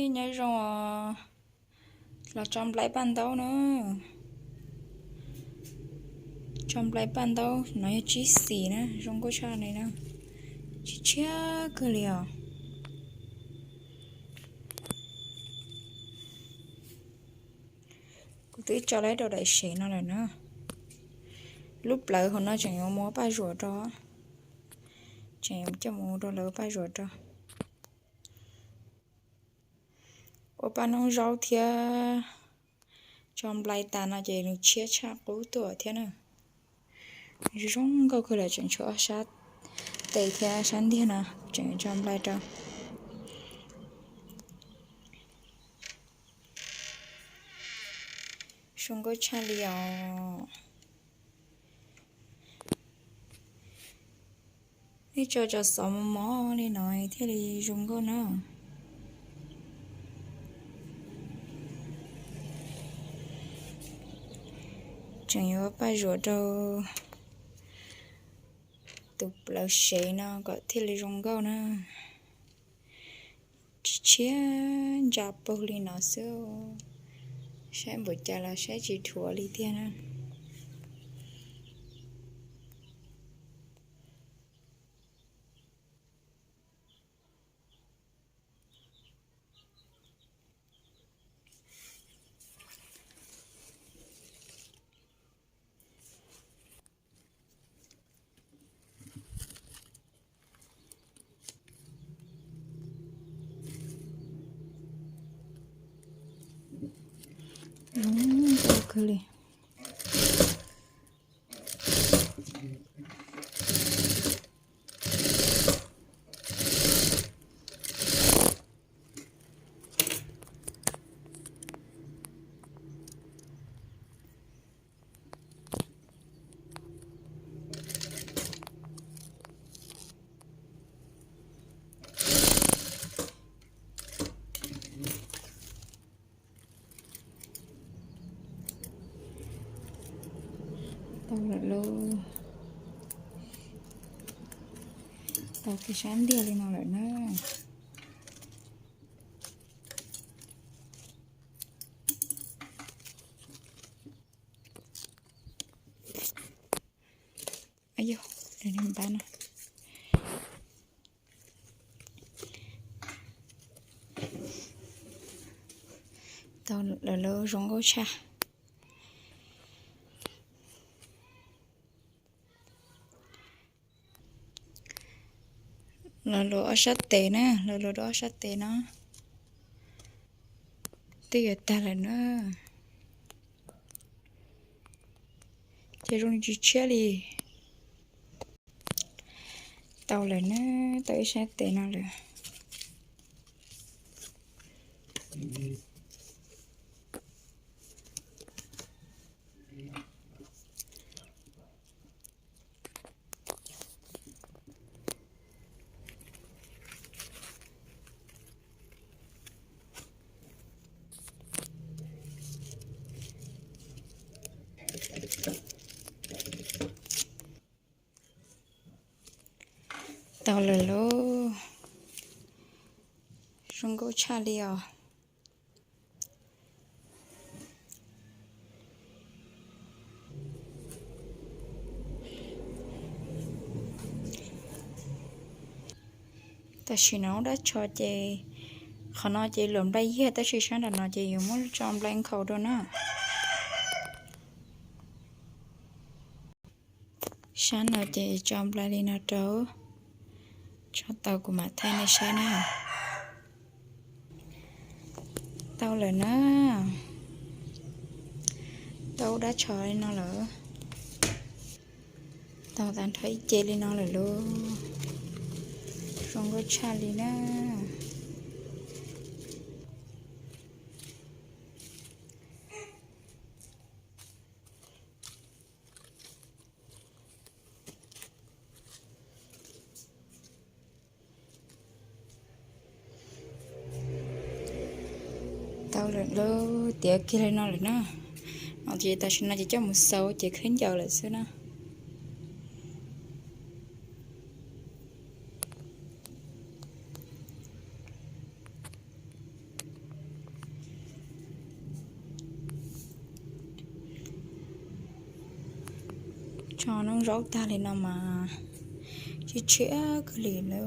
Nyob zoo os, los tso nplai paj ntaub na. Tso nplai paj ntaub no yog tsib xim na, zoo nkauj tshaj li na. Tshiab tshiab kawg li os. Kuv twb tso lawm rau daim sev no lawm na. Lub plawv hauv no tseem yuav mus ua paj zuam rau. Tseem yuav coj mus ua rau lawv ua paj zuam rau. Ua paj noob zaub thiab. Tso nplai tas no ces nws tshiab tshaj qub tuaj thiab na. Zoo nkauj kawg lawm, tseem tshuav ob sab tes thiab sab ntiag no tseem tso nplai rau. Zoo nkauj tshaj li os. Nej tso cov xov mos mos li no thiaj li zoo nkauj na. Tseem yuav paj zuam rau tus plawv sev no kom thiaj li zoo nkauj na. Tshiab ntsa paug li no xwb, saib npaum cas los saib tsis dhuav li tiag na. Zoo nkauj kawg li. Tau lawm lauj. Tau kiag sab ntiag li no lawm na. Yog, npab no. Tau lawm lauj, zoo nkauj tshaj. Los luas ob sab tes na, los luas rau ob sab tes no. Twb yuav tag lawm na. Ces zoo li tsis tshiab li. Tau lawm na, tau ib sab tes no lawm. Tau lawm lauj, zoo nkauj tshaj li os. Tam sim no ua dab tsho ces qhov no ces luam nplai yag, tab sis sab nram no ces yuav muab tso nplai nkhaus rau na. Sab no ces tso nplai li no rau, tso tau kuv mam thaij nej saib na. Tau lawm na, tau ua dab tsho li no lawm. Tau tag nrho ib ce li no lawm lauj, zoo nkauj tshaj li na. Tau lawm lauj, tiav kiag li no lawm na. No ces tam sim no ces coj mus xaus ces khaub ncaws lawm xwb na. Noj zaub tag li no mas tshiab tshiab kawg li na.